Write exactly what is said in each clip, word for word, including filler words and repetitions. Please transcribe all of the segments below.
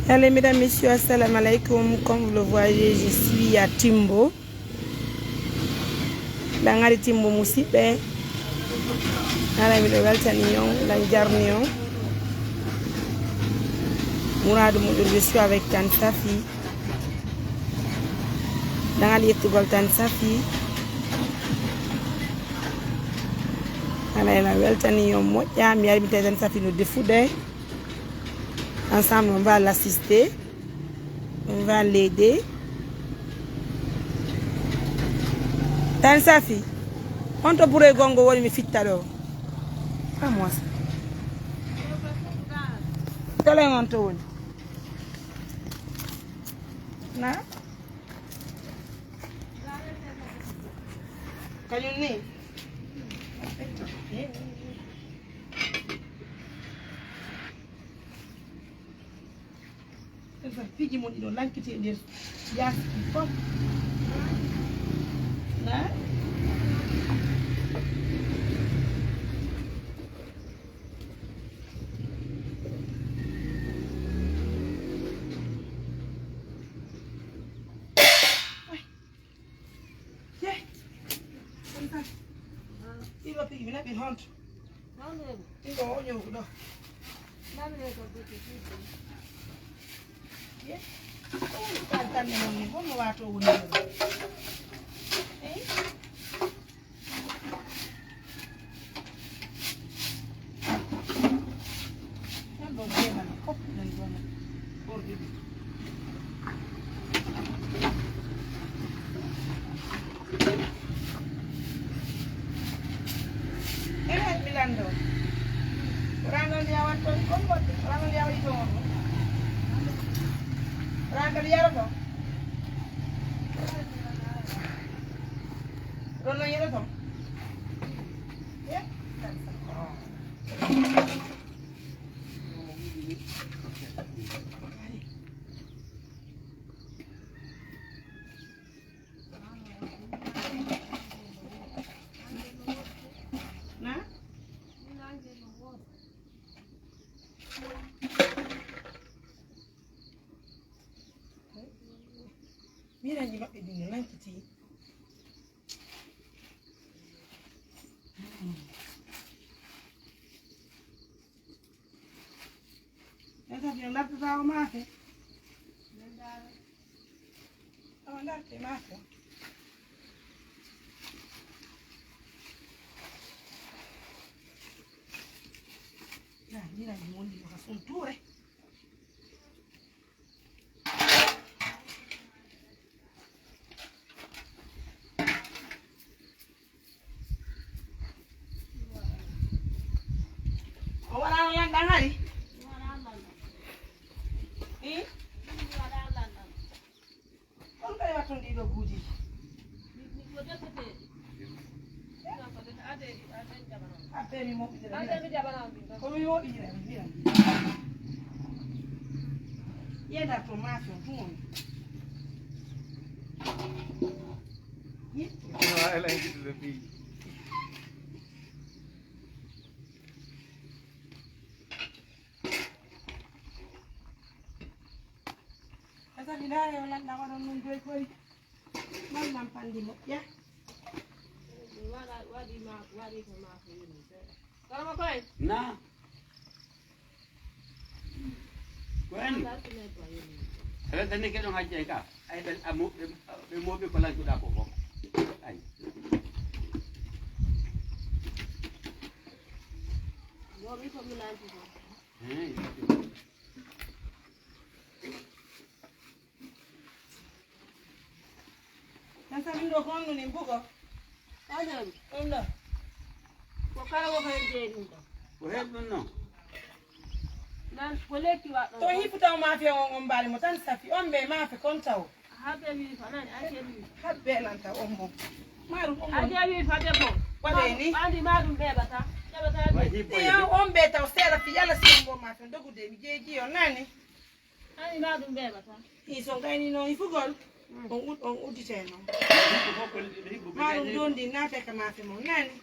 Allez, mesdames, messieurs, assalamu alaikum. Comme vous le voyez, je suis à Timbo. Ɗan ari Timbo, musiɓɓe. Haray miɗo weltani on, ɗan jarni on. Muradu muɗum, je suis avec Tante Safi. Ɗan ari yettugol Tante Safi. Haray miɗo weltani on moƴƴa. Mi ari mi tawi Tante Safi no defude. Ensemble, on va l'assister. On va l'aider. Tante Safi, honto buroy gongo woni mi fitta ɗo? Vamos. Telen on to woni. Na? Kañum ni? Ɗum kam piiji mon ɗiɗo lankiti e nder yaasi ɗum fof. Na? Yeh. Ɗiɗo piiji mi naɓi honto. Ɗiɗo o ñow ɗo. Yeh. Ko woni ɗan tan ne woni, honno waato woni ɗo? Eyi? Ɗon ɗon demal fof ɗon ɗon ɓorɗi ɗum. Ene mi lanndo. Ko rano ndi a watton kon boɗɗe, ko rano ndi a waɗi ton on. Rano ndi yaroton. Ɗon non yaroton. Eh? Na? Miranji maɓɓe ɗin no lankiti. Tata yo lartata o maafe. Awa larte maafe. Ya, miranji mon ɗin no ka sun tuure. O waɗaano lanɗan hari? Ih? On kadi watton ɗiɗo buuɗi. Abbee mi moƴƴinira. Ko mi moƴƴinira, mi wi'a. Yenda to maafe on tun on. Ni? Asafi ndaare o lanɗa waɗon nun doy koy. Mallam pandi moƴƴa. Waɗi ma, waɗi ko ma ko yoni. Kono ko koy? Na. Ko en. Renta ni ke ɗon hajjay ka. Ay ɓe amo ɓe ɓe moɓi ko lancuɗa ko fof. Ay. Moɓi ko mi lancuɗo. Tan sabi ɗo ko honno nin bugo? Ajan. Ɗum ɗo. Ko kala ko hen jeyi ɗum ɗo. Ko hen ɗum non. Nan ko lekki waɗɗon. To hifu taw maafe on on mbaali mo tan safi on ɓe maafe kon taw. Habbe wi fa nani a jeyi. Habbe lan taw on mo. Maru on mo. A jeyi fa debbo. Waɗe ni. Andi ma ɗum ɓeɓata. Ɓeɓata. Yo on ɓe taw seeɗa fi yalla si on mbo maafe on dogude mi jeeji on nani. Ani ma ɗum ɓeɓata. Ison kayni noon hifugol. On ud on uddite noon. Maɗum dondi naate ka maafe mon nani.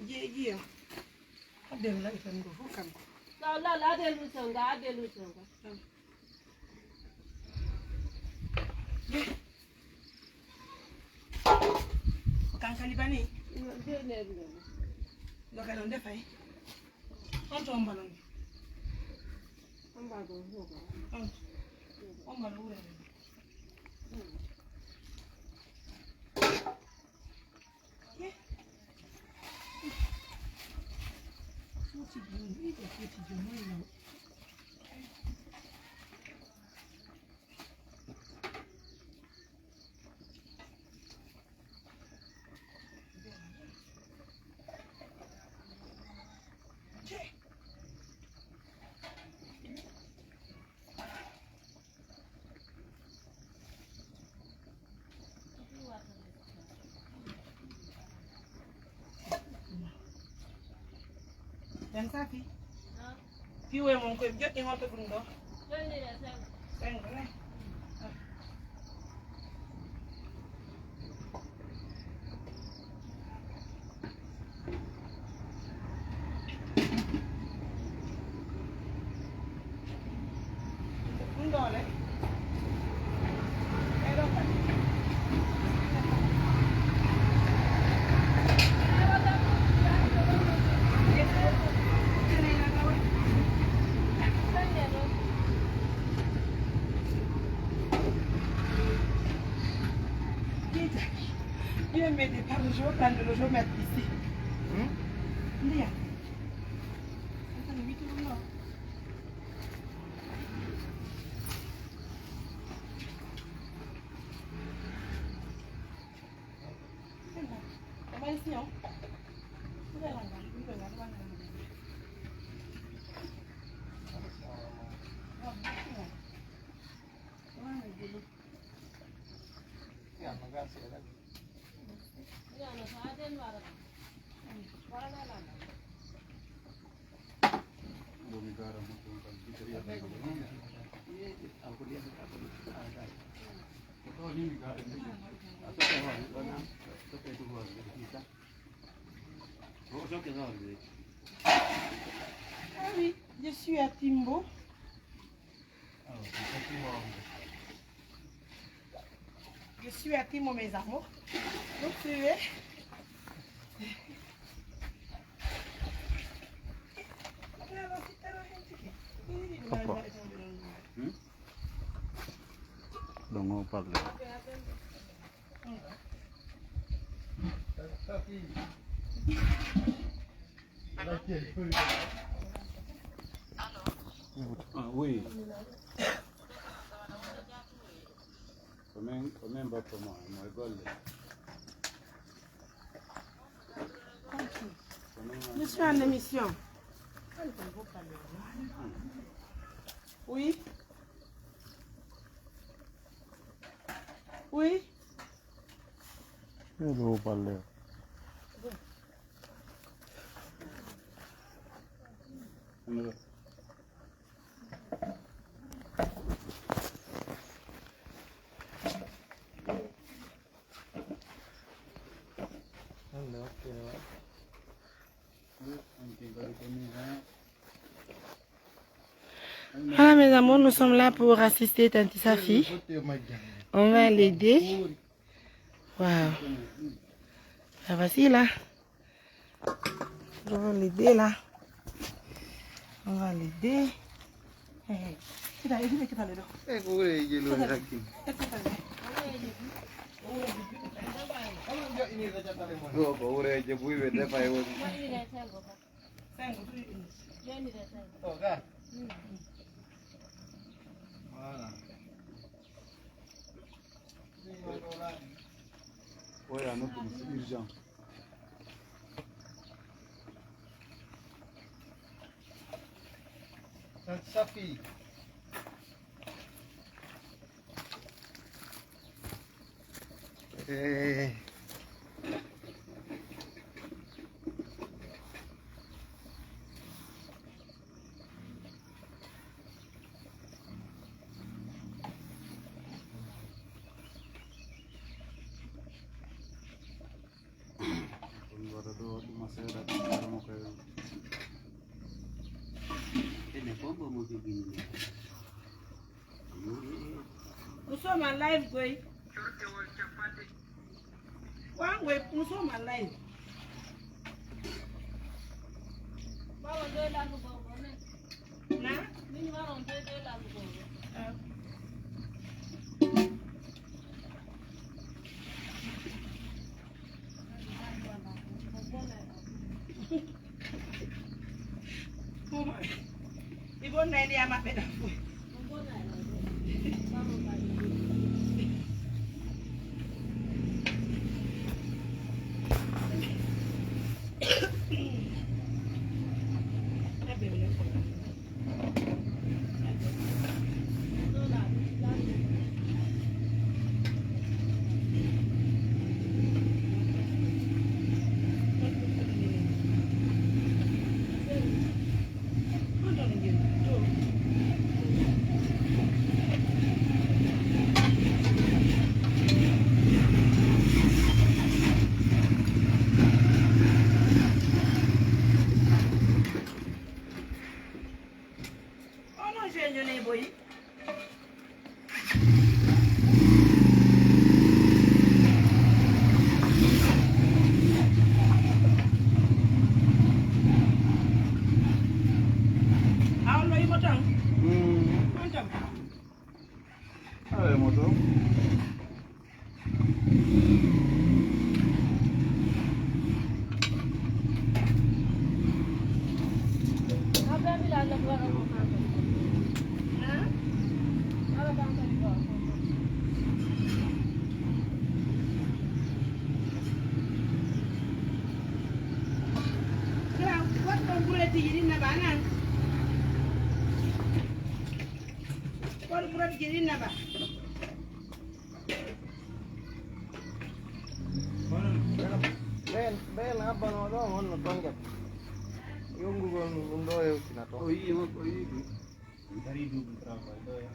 Jeejiyo. Adde mi laɓi tan ɗo fof kanko. Taw lal adde luton ga adde luton ga. Kankali bani. Doka non defay. On to on balon. On balon. On balon wure. Jam safi. Piwe mon koy joɗɗi hoto ɗum ɗo. Sengo ne. Io invece parlo solo quando lo so metto sì. Hmm? Via. Aspetta, mi metto uno. Ah oui, je suis à Timbo. Je suis à Timbo, mes amours. Donc, c'est Papa. Ɗon o parle. Ah oui. Ko min, ko min bappa ma, mo e golle. Je suis en émission. Oui. Oui. Hello, Palle. Voilà, mes amours, nous sommes là pour assister Tanti Safi. On va l'aider. Waouh. Ça va, si là. On va l'aider là. On va l'aider. Eh, eh. Kita, eh, kita, kita, kita. Eh, ko wure je lo hakki. Ko, ko wure je buy be defa e woni. Voilà. Oya noddu mo, c'est urgent. Safi. Eh. Ɗum wata ɗo ɗuma seeɗa ɗum koy. Ene fof mbo mo jogini. Nous sommes Ma live koy. Wan koy puso ma live. Na? Ah. Kuma, i bonnay ndi a maɓɓe ɗan foy. Oh non, je ne boy. Aw lo imo tan. Mm. On tan. Awe moto. Kira, wat ɗon bureti yiɗi na ba nan. Wat bureti yiɗi na ba. Ɓeen, ɓeen abbanoo ɗo honno tonnget? Yonngugol ɗum ɗo hewtina toon. O yii makko, o yii ɗum. Dari double travail ɗo e.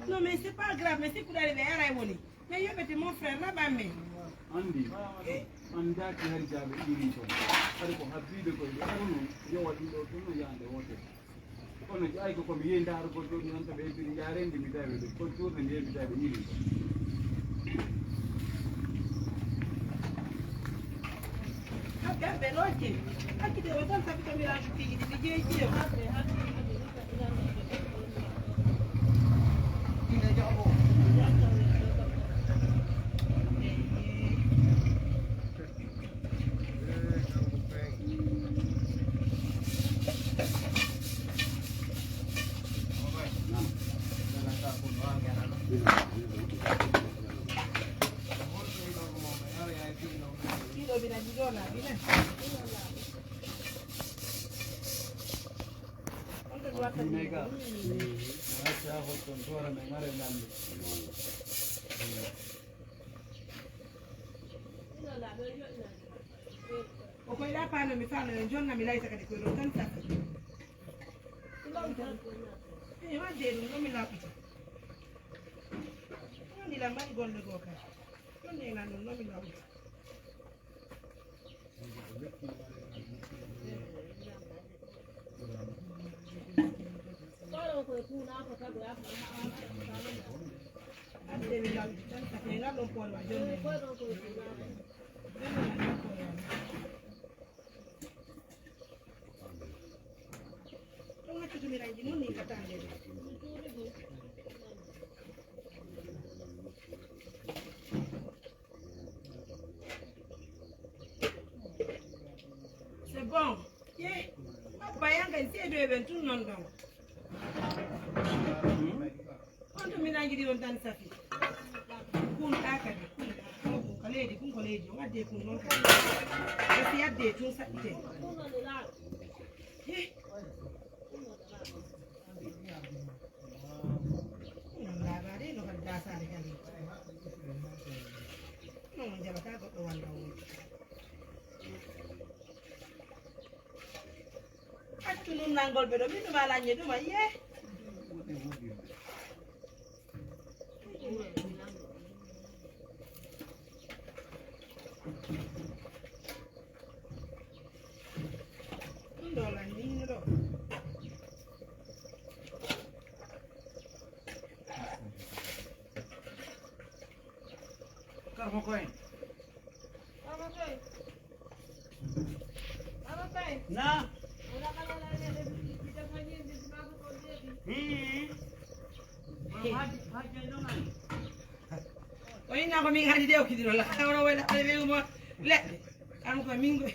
Non, mais c'est pas grave, mais si kuɗaɗe ɓe aray woni. Mais yoɓete mon frère, raɓan men. Anndi, anndaaki hari jaaɓe irin toon. Hari ko habbiiɓe koye ɓe kono, yowa ɗum ɗo toon no yaande wootere. Kono ƴaay ko ko mi yehi ndaarugol ɗo, mi wonta ɓe hebbiri njaareendi, mi tawi ɓe. Kon tourne mi yehi, mi tawi ɓe irin ɗo. Habbe, habbe, lojje. Hakkite o tan sabi to mi rangi tigi, mi jeeji o. O koy ɗa paano mi faano yo jonna mi layta kadi koy ɗon tan safi. Lawita. Eh, wadde ɗum ɗo mi lawita. Woni lan mari golle goo kadi. Ɗum ni lan ɗum ɗo mi lawita. C'est bon. Ye, abba yanga seedo e ɓen tun non ɗon. On to mi nangi ɗi on tan safi. Kun ɗa kadi, kun ɗa, kun ko leydi, kun ko leydi, on adde kun non kadi. E si adde tun saɗɗite. Ye. Kun non laaɓaade, no kadi daasaade kadi. Non on jaɓata goɗɗo walla on. Accu nun nangol ɓe ɗo, min ɗuma laññe ɗuma, ye. Ɗum ɗo laññe hino ɗo. Mo koy. Na. Hmm. O inna ko min haali de o kidiro la. Kala wona wayla kala ɓe mo leɗɗe. Kan ko min go.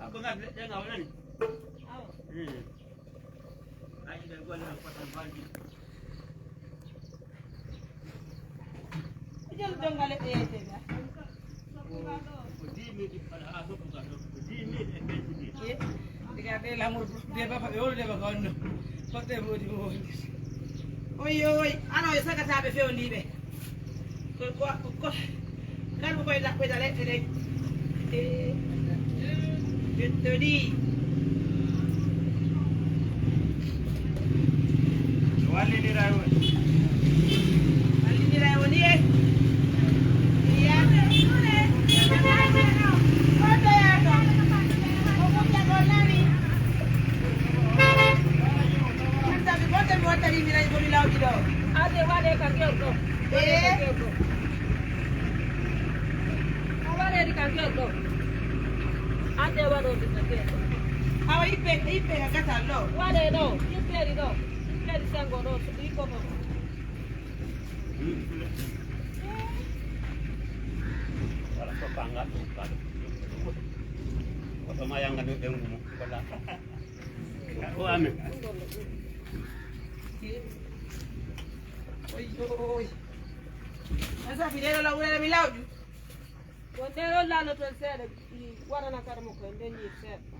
Ako ngal leɗɗe nga wonani. Awa. Hmm. Ayi ɓe golle no fota no baldi. Ko jelu dongale ɓe yeetede. Ko dix mille wala ha soppu ka ɗo. Ko dix mille e quelques mille. Diga de l'amour de baba ɓe wolu de baba on no. Fotte modi mo wondir. Oy oy, ano e sagataɓe fewniɓe. Ko, ko, ko, ko, kan ko koy da, koy da leɗɗe ɗe. Eh, ɓe toni. Walliniray woni. Walliniray woni e. Iyane. Ko to yato. Ko mutya ko nani. Kan tabi bonde mi wattani mi ray ko mi lawɗi ɗo. Ade waɗe ka ngel ɗo. Waɗe ka ngel ɗo. Ko waɗeede ka ngel ɗo. Ande waɗoode ka ngel ɗo. Awa yippe, yippe ka gatal ɗo. Waɗe ɗo, yippeeri ɗo. Yippeeri sengo ɗo, so yippoto ɗo. Wala ko fangal ɗum, wala. Ko to ma yanga ɗo ɓengu mum, wala. Ko amen. Oy, oy. Asa fi ɗeɗo law wurere mi lawƴu. Won ɗeɗo lalo ton seeɗa, mi waɗana kadi mo koye nden yiir seeɗa.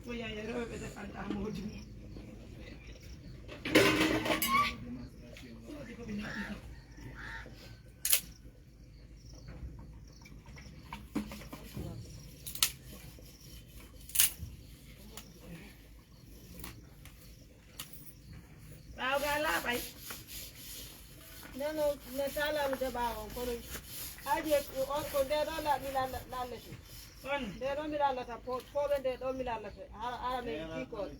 Ko yaya rewɓe defanta moodi mum. Ɓaawo ga laaɓay. Nden o, ne taalano de ɓaawo on, kono haji on, ko nde ɗo la-, mi lalla-, lallete. On? Nde ɗo mi lallata, po-, pooɓe nde ɗo mi lallata. Hara, hara men kiikoɗe.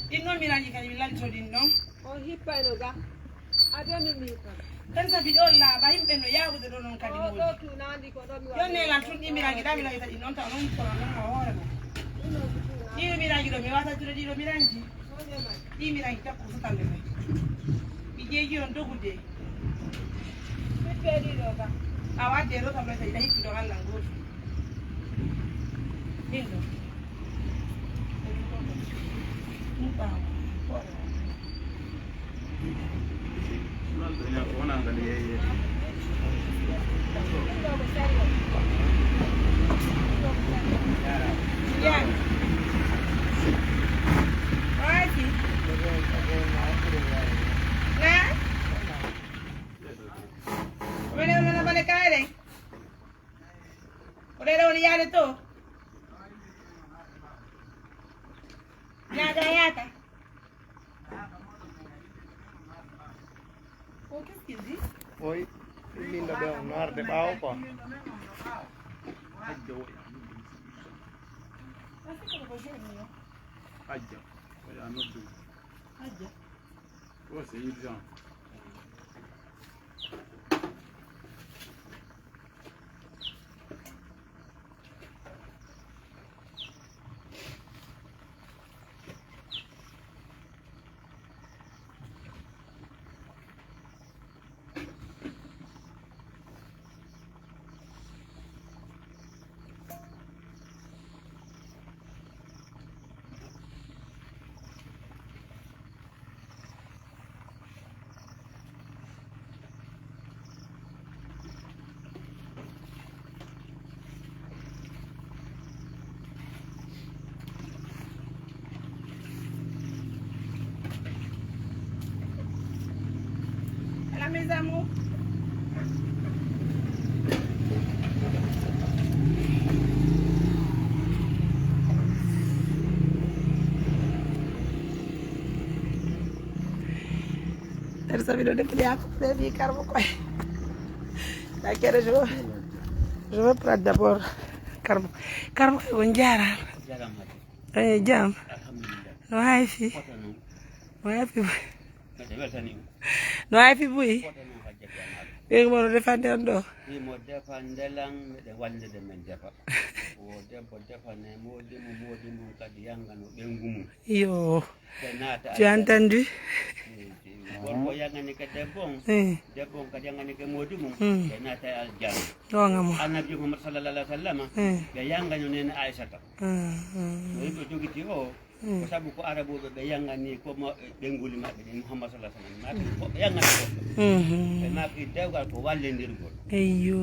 Ɗin non miranji kadi mi lalto ɗin non. On hippayno ga. Ado min mi hippano. Kan sabi ɗo laaɓa, yimɓe no yaawude ɗo non kadi. O moodi. Ɗo tuunaandi ko ɗo mi. Yo nelan tun ɗi miranji ɗa mi layta ɗi non taw non kono non mo hoore mo. Ɗi miranji ɗo mi wata juuɗe ɗi ɗo miranji. Ɗi miranji takko sutande men. Mi jeeji on dogude. Ɓiɓɓe ɗiɗo ka. A wadde ɗo kam layta ɗi ɗa hippi ɗo Allah gooto. Ɗin ɗo. Ɗum ɓaawo. Hoore. Ko ɗeɗo woni yaade to? Yaada yaata. O, qu'est-ce qu'il dit? Oy, min ɗo ɓe on no arde ɓaawo quoi. Hajja, oya noddu. Hajja. Oh, c'est urgent. Mes amours. Teresa, mi ɗo defude hakkunde mi karmo koye. Dakere, je veux, je veux prendre d'abord karmo. Karmo koye on jaaraama. Jaaraama. Eh, jam. Alhamdulillah. No hay fi? Kota non. No hay fi? Kadi weltani. No hay fi buy? Kota non hajjati amaɗo. Ɓe mo no defande on ɗo. Imo defande lan, miɗen wallide men defa. Wo debbo defane moodi mum, moodi mum kadi yangano ɓengu mum. Iyo. Ɓe naata. Tu as aljanna. Entendu? Mm, mm. Gorko yanganike debbo on, eh, debbo on kadi yanganike moodi mum, mm, ɓe naata e aljanna. Goonga mo. Annabi Muhammad sallallahu alaihi wasallam, eh, ɓe yangano nene Aisata. Mm, mm. No yimɓe jogiti o, mm, ko sabu ko Arabuɓe ɓe yangani ko mo-, ɓenguli maɓɓe ɗin Muhammad sallallahu alaihi wasallam. Maɓɓe ko ɓe yangani ko. Mhm. Ɓe maaki dewgal ko wallindirgol. Eyyo.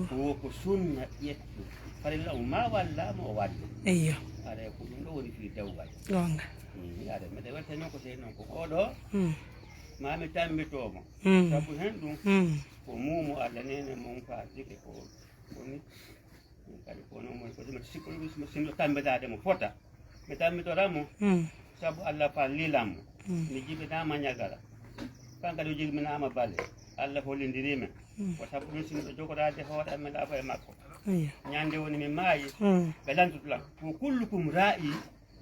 Ko wo ko sunna ƴettu. Farilla on ma walla mo o walli. Eyyo. Aray ko ɗum ɗo woni fii dewgal. Goonga. Mm, aray, miɗo weltani ko sey non ko oɗo. Mm. Ma mi tammbitoo mo. Mm. Sabu hen ɗum, mm, ko muumo Alla nene mon faatike ko woni. Min kadi ko non mo ko mi sikko mi sinno tammbitaade mo fota. Mi tammbitoraa mo. Mm. Sabu Alla faalii lan mo. Mm. Mi jibinaama ñagara. Kan kadi o jibinaama bale. Alla hollindirii men. Mm. Ko sabu ɗum sinno jogoraade hoore amen afa e makko. Eyyo. Ñande woni mi maayi. Mm. Ɓe lantutu lan. Ko kullukum raa'i.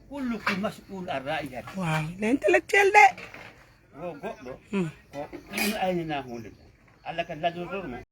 Kullukum mas'uul an ra'iyati. Waaw, le intellectuel de. Wo goɗɗo, hmm, ko aynina huunde. Alla kadi laddoto mo.